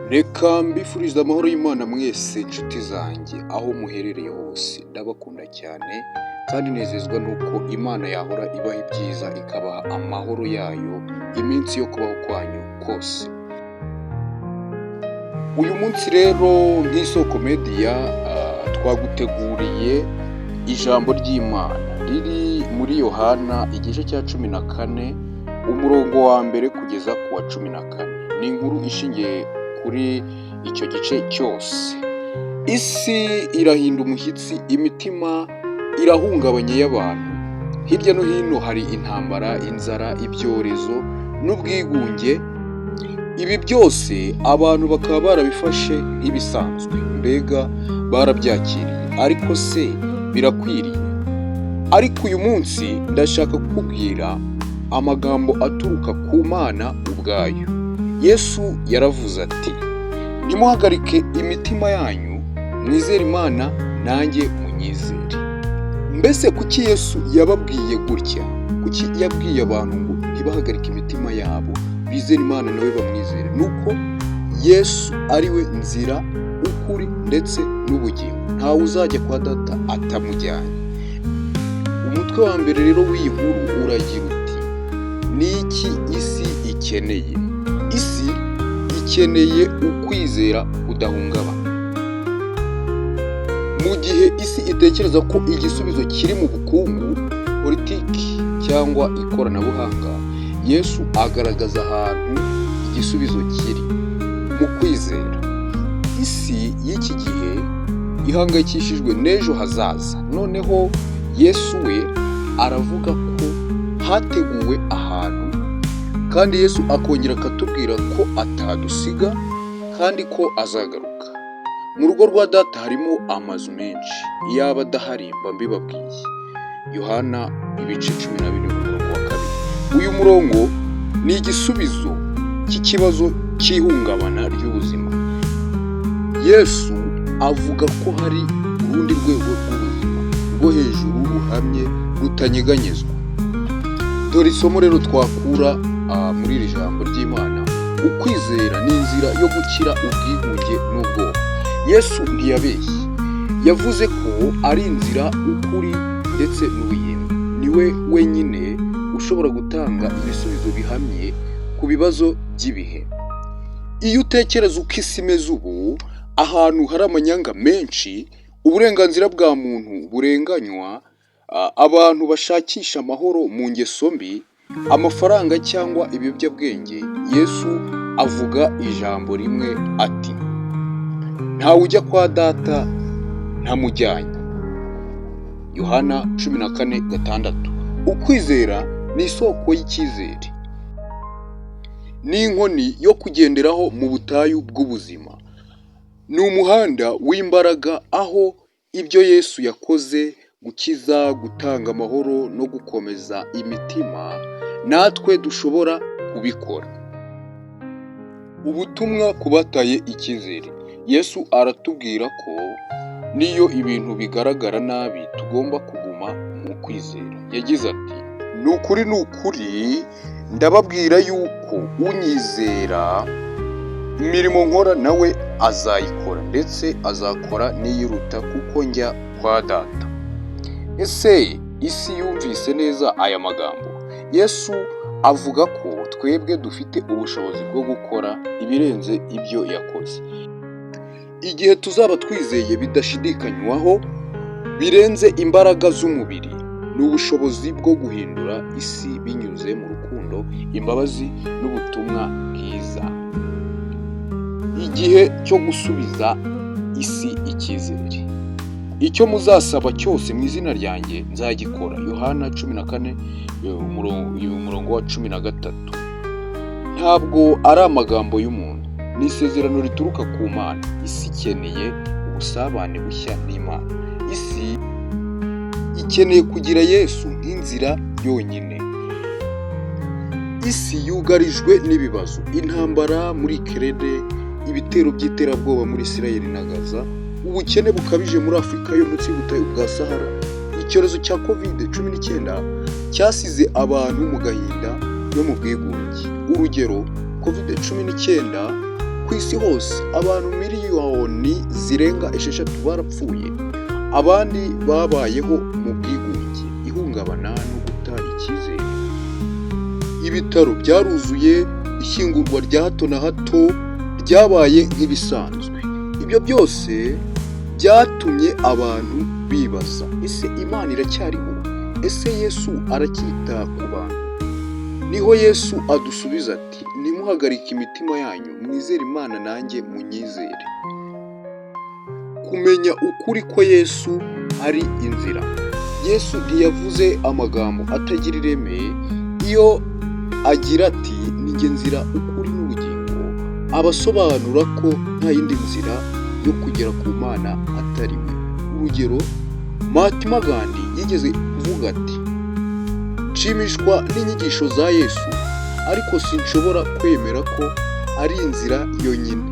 Reka mbifurize amahoro y'Imana mwese, inshuti zanjye, aho muherereye hose. Ndabakunda cyane kandi nezezwa n'uko Imana yahora ibaha ibyiza, ikabaha amahoro yayo iminsi yo kubaho kwanyu kose. Uyu munsi rero, nk'Isoko Media, twaguteguriye ijambo ry'Imana riri muri Yohana igice cya 14, umurongo wa mbere kugeza ku wa 14. Ni inkuru ishingiye kuri icyo gice cyose. Isi irahinda umushyitsi, imitima irahungabanye y'abantu. Hirya no hino hari intambara, inzara, ibyorezo n'ubwigunge. Ibi byose abantu bakaba barabifashe nk'ibisanzwe, mbega barabyakiriye. Ariko se birakwiriye? Ariko uyu munsi ndashaka kukubwira amagambo aturuka ku Mana ubwayo. Yesu yaravuze ati: "Ntimuhagarike imitima yanyu, mwizere Imana, nanjye munyizere." Mbese kuki Yesu yababwiye gutya? Kuki yabwiye abantu ngo ntibahagarike imitima yabo, bizere Imana nawe bamwizere? Nuko Yesu ari we nzira, ukuri ndetse n'ubugingo. Ntawe uzajya kwa Data atamujyanye. Umutwe wa mbere rero w'iyi nkuru uragira uti: "Ni iki isi ikeneye?" Isi ikeneye ukwizera kudahungabana. Mu gihe isi itekereza ko igisubizo kiri mu bukungu, politiki cyangwa ikoranabuhanga, Yesu agaragaza ahantu igisubizo kiri: mu kwizera. Isi y'iki gihe ihangayikishijwe n'ejo hazaza. Noneho Yesu we aravuga ko hateguwe ahantu, kandi Yesu akongera akatubwira ko atadusiga kandi ko azagaruka. "Mu rugo rwa Data harimo amazu menshi, iyaba adahari mba mbibabwiye." Yohana ibice 14, umurongo wa 2. Uyu murongo ni igisubizo cy'ikibazo cy'ihungabana ry'ubuzima. Yesu avuga ko hari urundi rwego rw'ubuzima rwo hejuru, ruhamye, rutanyeganyezwa. Dore isomo rero twakura muri iri jambo ry'Imana: ukwizera ni inzira yo gukira ubwigunge n'ubwoba. Yesu ntiyabeshye, yavuze ko ari inzira, ukuri ndetse n'ubugingo. Niwe wenyine ushobora gutanga ibisubizo bihamye ku bibazo by'ibihe. Iyo utekereza uko isi imeze ubu, ahantu hari amanyanga menshi, uburenganzira bwa muntu burenganywa, abantu bashakisha amahoro mu ngeso mbi, amafaranga cyangwa ibiyobyabwenge, Yesu avuga ijambo rimwe ati: "Ntawe ujya kwa Data ntamujyanye." Yohana 14:6. Ukwizera ni isoko y'icyizere, ni inkoni yo kugenderaho mu butayu bw'ubuzima, ni umuhanda w'imbaraga aho ibyo Yesu yakoze, gukiza, gutanga amahoro no gukomeza imitima, natwe dushobora kubikora. Ubutumwa ku bataye icyizere: Yesu aratubwira ko n'iyo ibintu bigaragara nabi, tugomba kuguma mu kwizera. Yagize ati: "Ni ukuri, ni ukuri, ndababwira yuko unyizera, imirimo nkora nawe azayikora, ndetse azakora n'iyiruta, kuko njya kwa Data." Ese isi yumvise neza aya magambo? Yesu avuga ko twebwe dufite ubushobozi bwo gukora ibirenze ibyo yakoze, igihe tuzaba twizeye bidashidikanywaho, birenze imbaraga z'umubiri. Ni ubushobozi bwo guhindura isi binyuze mu rukundo, imbabazi n'ubutumwa bwiza. Igihe cyo gusubiza isi icyizere. "Icyo muzasaba cyose mu izina ryanjye nzagikora." Yohana 14, umurongo wa 13. Ntabwo ari amagambo y'umuntu, ni isezerano rituruka ku Mana. Isi ikeneye ubusabane bushya n'Imana. Isi ikeneye kugira Yesu nk'inzira yonyine. Isi yugarijwe n'ibibazo: intambara muri Ukraine, ibitero by'iterabwoba muri Israel na Gaza, ubukene bukabije muri Afurika yo munsi y'ubutayu bwa Sahara, icyorezo cya Covid-19 cyasize abantu mu gahinda no mu bwigunge. Urugero, Covid-19. Ku isi hose abantu miliyoni zirenga 6 barapfuye, abandi babayeho mu bwigunge, ihungabana no guta icyizere. Ibitaro byaruzuye, ishyingurwa rya hato na hato ryabaye nk'ibisanzwe. Ibyo byose byatumye abantu bibaza: ese Imana iracyariho? Ese Yesu aracyita ku bantu? Niho Yesu adusubiza ati: "Ntimuhagarike imitima yanyu, mwizere Imana, nanjye munyizere." Kumenya ukuri ko Yesu ari inzira. Yesu ntiyavuze amagambo atagira ireme. Iyo agira ati: "Ni nzira, ukuri n'ubugingo", aba asobanura ko nta yindi nzira yo kugera ku Mana atari we. Urugero, Mahatma Gandhi yigeze kuvuga ati: "Nshimishwa n'inyigisho za Yesu, ariko sinshobora kwemera ko ari inzira yonyine."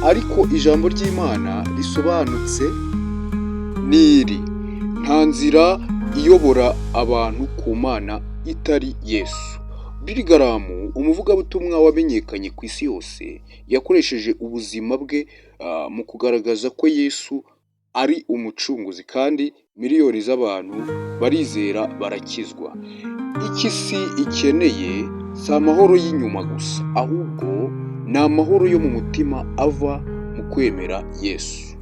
Ariko ijambo ry'Imana risobanutse ni iri: nta nzira iyobora abantu ku Mana itari Yesu. Billy Graham, umuvugabutumwa wamenyekanye ku isi yose, yakoresheje ubuzima bwe mu kugaragaza ko Yesu ari umucunguzi, kandi miliyoni z'abantu barizera barakizwa. Icyo isi ikeneye si amahoro y'inyuma gusa, ahubwo ni amahoro yo mu mutima ava mu kwemera Yesu.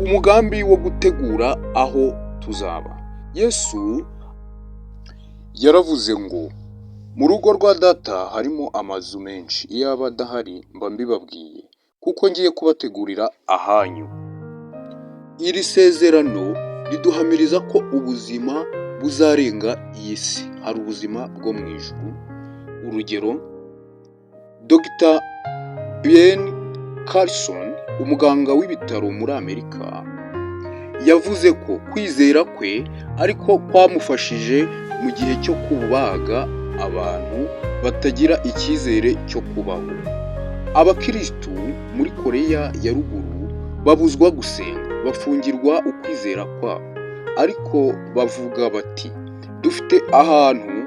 Umugambi wo gutegura aho tuzaba. Yesu yaravuze ngo: "Mu rugo rwa Data harimo amazu menshi, iyaba adahari mba mbibabwiye, kuko ngiye kubategurira ahanyu." Iri sezerano riduhamiriza ko ubuzima buzarenga iyi si, hari ubuzima bwo mu ijuru. Urugero, Dr Ben Carson, umuganga w'ibitaro muri Amerika, yavuze ko kwizera kwe ariko kwamufashije mu gihe cyo kubaga abantu batagira icyizere cyo kubaho. Abakirisitu muri Koreya ya Ruguru babuzwa gusenga, bafungirwa ukwizera kwabo, ariko bavuga bati: "Dufite ahantu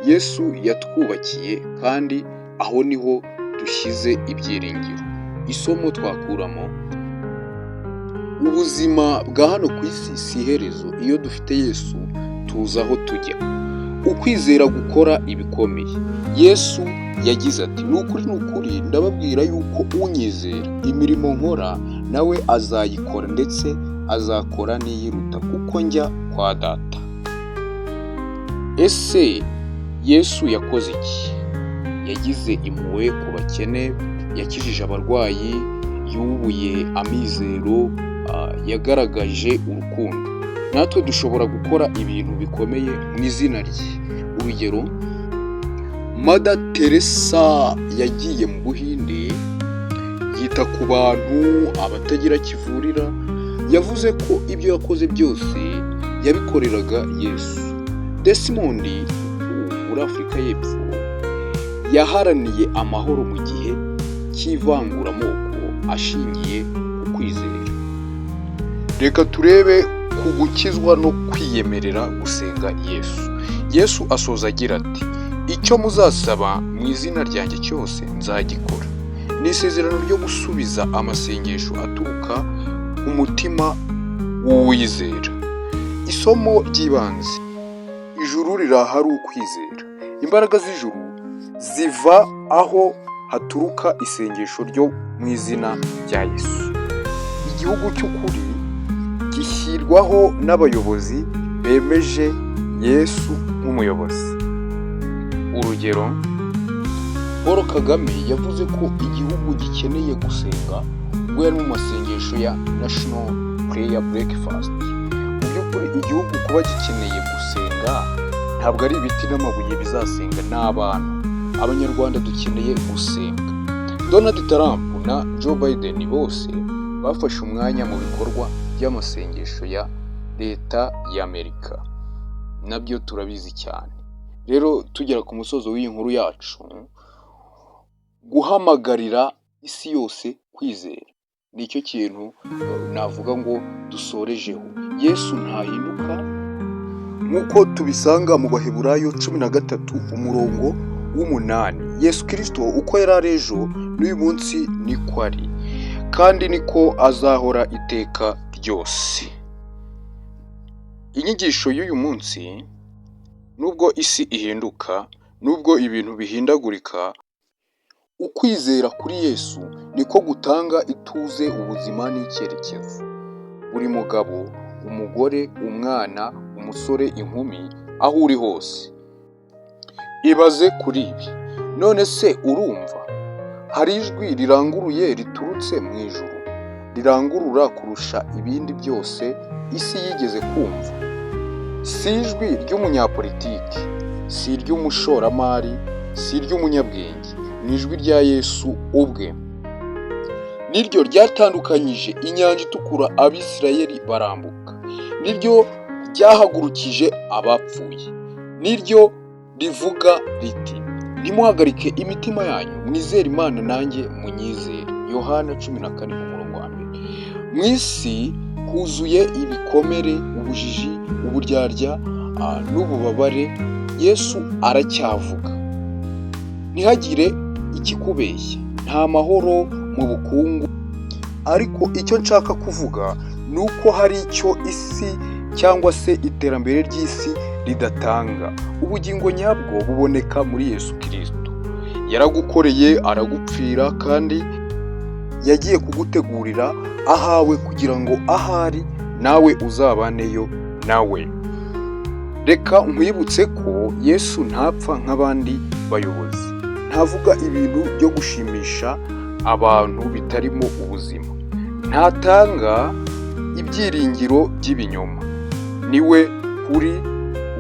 Yesu yatwubakiye, kandi aho niho dushyize ibyiringiro." Isomo twakuramo: ubuzima bwa hano ku isi si iherezo. Iyo dufite Yesu tuzi aho tujya. Ukwizera gukora ibikomeye. Yesu yagize ati: "Ni ukuri, ni ukuri, ndababwira yuko unyizera, imirimo nkora nawe azayikora, ndetse azakora n'iyiruta, kuko njya kwa Data." Ese Yesu yakoze iki? Yagize impuhwe ku bakene, yakijije abarwayi, yubuye amizero, yagaragaje urukundo. Natwe dushobora gukora ibintu bikomeye mu izina rye. Urugero, Mother Teresa yagiye mu Buhinde, yita ku bantu abatagira kivurira. Yavuze ko ibyo yakoze byose yabikoreraga Yesu. Desmond muri Afurika y'Epfo yaharaniye amahoro mu gihe cy'ivanguramoko ashingiye ku kwizera. Reka turebe ku gukizwa no kwiyemerera gusenga Yesu. Yesu asoza agira ati: "Icyo muzasaba mu izina ryanjye cyose nzagikora." Ni isezerano ryo gusubiza amasengesho aturuka ku mutima w'uwizera. Isomo ry'ibanze: ijuru riri ahari ukwizera. Imbaraga z'ijuru ziva aho haturuka isengesho ryo mu izina rya Yesu. Igihugu cy'ukuri gishyirwaho n'abayobozi bemeje Yesu nk'umuyobozi. Urugero, Paul Kagame yavuze ko igihugu gikeneye gusenga ubwo yari mu masengesho ya National Prayer Breakfast. Mu by'ukuri igihugu kuba gikeneye gusenga, ntabwo ari ibiti n'amabuye bizasenga, ni abantu. Abanyarwanda dukeneye gusenga. Donald Trump na Joe Biden bose bafashe umwanya mu bikorwa by'amasengesho ya leta y'Amerika, nabyo turabizi cyane. Rero tugera ku musozo w'iyi nkuru yacu, guhamagarira isi yose kwizera nicyo kintu navuga ngo dusorejeho. Yesu ntahinduka, nk'uko tubisanga mu Baheburayo 13 umurongo w'umunani. Yesu Kirisito uko yari ari ejo, n'uyu munsi niko ari, kandi niko azahora iteka ryose. Inyigisho y'uyu munsi: nubwo isi ihinduka, nubwo ibintu bihindagurika, ukwizera kuri Yesu niko gutanga ituze, ubuzima n'icyerekezo. Buri mugabo, umugore, umwana, umusore, inkumi, aho uri hose, ibaze kuri ibi: none se urumva hari ijwi riranguruye riturutse mu ijuru, rirangurura kurusha ibindi byose isi yigeze kumva? Si ijwi ry'umunyapolitiki, si iry'umushoramari, si iry'umunyabwenge, ni ijwi rya Yesu ubwe. Niryo ryatandukanyije inyanja itukura, Abisirayeli barambuka. Niryo ryahagurukije abapfuye. Niryo rivuga riti: "Ntimuhagarike imitima yanyu, mwizere Imana, nanjye munyizere." Yohana 14 umurongo wa mbere. Mu isi huzuye ibikomere, ubujiji, uburyarya n'ububabare, Yesu aracyavuga. Ntihagire ikikubeshya, nta mahoro mu bukungu, ariko icyo nshaka kuvuga ni uko hari icyo isi cyangwa se iterambere ry'isi ridatanga. Ubugingo nyabwo buboneka muri Yesu Kirisito. Yaragukoreye, aragupfira, kandi yagiye kugutegurira ahawe kugira ngo ahari nawe uzabaneyo nawe. Reka nkwibutse ko Yesu ntapfa nk'abandi bayobozi. Ntavuga ibintu byo gushimisha abantu bitarimo ubuzima. Ntatanga ibyiringiro by'ibinyoma. Niwe kuri,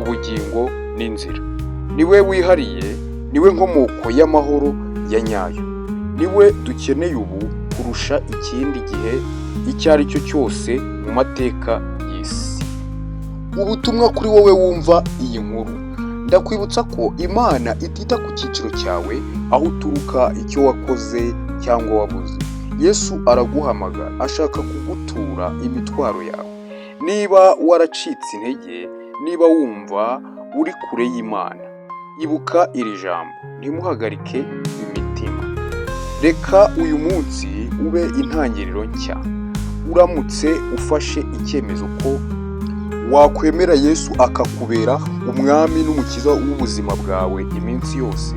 ubugingo n'inzira. Niwe wihariye, niwe nkomoko y'amahoro ya nyayo. Niwe dukeneye ubu kurusha ikindi gihe icyo ari cyo cyose mu mateka y'isi. Ubutumwa kuri wowe wumva iyi nkuru: ndakwibutsa ko Imana itita ku cyiciro cyawe, aho uturuka, icyo wakoze cyangwa wabuze. Yesu araguhamagara, ashaka kugutura imitwaro yawe. Niba waracitse intege, niba wumva uri kure y'Imana, ibuka iri jambo: "Ntimuhagarike imitima." Reka uyu munsi ube intangiriro nshya. Uramutse ufashe icyemezo ko wakwemera Yesu akakubera umwami n'umukiza w'ubuzima bwawe iminsi yose,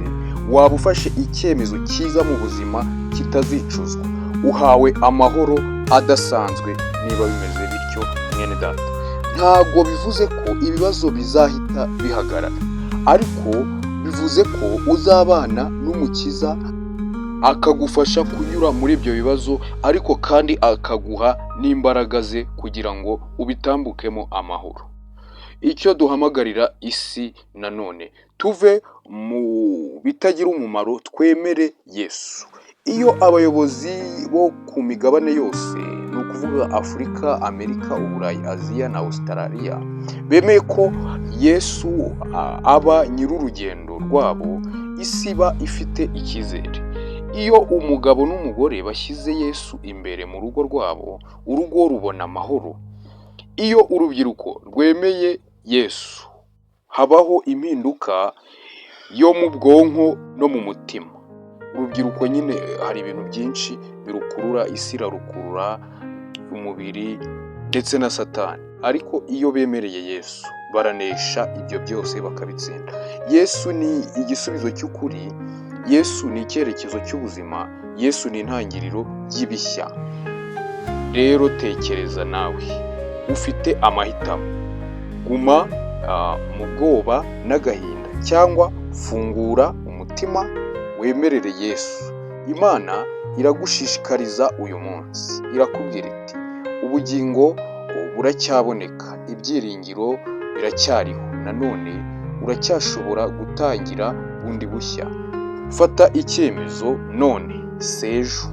waba ufashe icyemezo cyiza mu buzima kitazicuzwa. Uhawe amahoro adasanzwe. Niba bimeze bityo, mwene data, ntabwo bivuze ko ibibazo bizahita bihagarara, ariko bivuze ko uzabana n'umukiza, akagufasha kunyura muri ibyo bibazo, ariko kandi akaguha n'imbaraga ze kugira ngo ubitambukemo amahoro. Icyo duhamagarira isi nanone: tuve mu bitagira umumaro, twemere Yesu. Iyo abayobozi bo ku migabane yose, ni ukuvuga Afurika, Amerika, Uburayi, Aziya na Australia, bemeye ko Yesu aba nyir'urugendo rwabo, isi iba ifite icyizere. Iyo umugabo n'umugore bashyize Yesu imbere mu rugo rwabo, urugo rubona amahoro. Iyo urubyiruko rwemeye Yesu, habaho impinduka yo mu bwonko no mu mutima. Urubyiruko nyine hari ibintu byinshi birukurura, isi irarukurura, umubiri ndetse na Satani, ariko iyo bemereye Yesu baranesha ibyo byose, bakabitsinda. Yesu ni igisubizo cy'ukuri, Yesu ni icyerekezo cy'ubuzima, Yesu ni intangiriro y'ibishya. Rero tekereza nawe, ufite amahitamo: guma mu bwoba n'agahinda, cyangwa fungura umutima wemerere Yesu. Imana iragushishikariza uyu munsi, irakubwira iti: "Ubugingo buracyaboneka, ibyiringiro biracyariho, nanone uracyashobora gutangira bundi bushya." Fata icyemezo none, si ejo.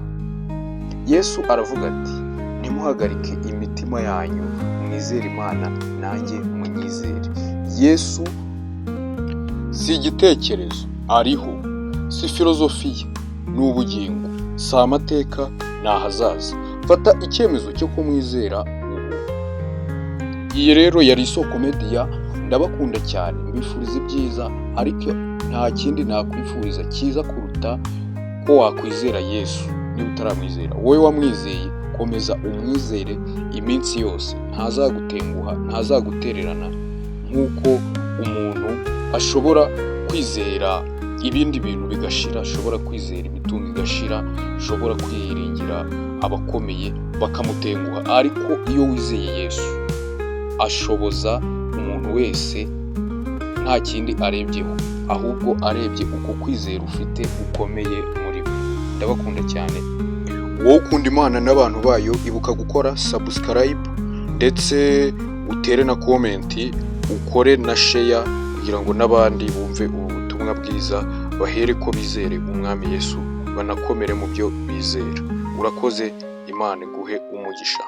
Yesu aravuga ati: "Ntimuhagarike imitima yanyu, mwizere Imana, nanjye munyizere." Yesu si igitekerezo, ariho. Si filozofiya, ni ubugingo. Si amateka, ni ahazaza. Fata icyemezo cyo kumwizera ubu. Iyi rero yari Isoko Media. Ndabakunda cyane, mbifuriza ibyiza, ariko Nta kindi nakwifuriza cyiza kuruta ko wakwizera Yesu. Niba utaramwizera, wowe wamwizeye, komeza umwizere iminsi yose. Ntazagutenguha, ntazagutererana nk'uko umuntu ashobora kwizera ibindi bintu bigashira, ashobora kwizera imitungo igashira, ashobora kwiringira abakomeye bakamutenguha. Ariko iyo wizeye Yesu, ashoboza umuntu wese nta kindi arebyeho, ahubwo arebye uko kwizera ufite ukomeye muri we. Ndabakunda cyane. Wowe ukunda Imana n'abantu bayo, ibuka gukora subscribe, ndetse utere na comment, ukore na share, kugira ngo n'abandi bumve ubu butumwa bwiza, bahere ko bizere Umwami Yesu, banakomere mu byo bizera. Urakoze, Imana iguhe umugisha.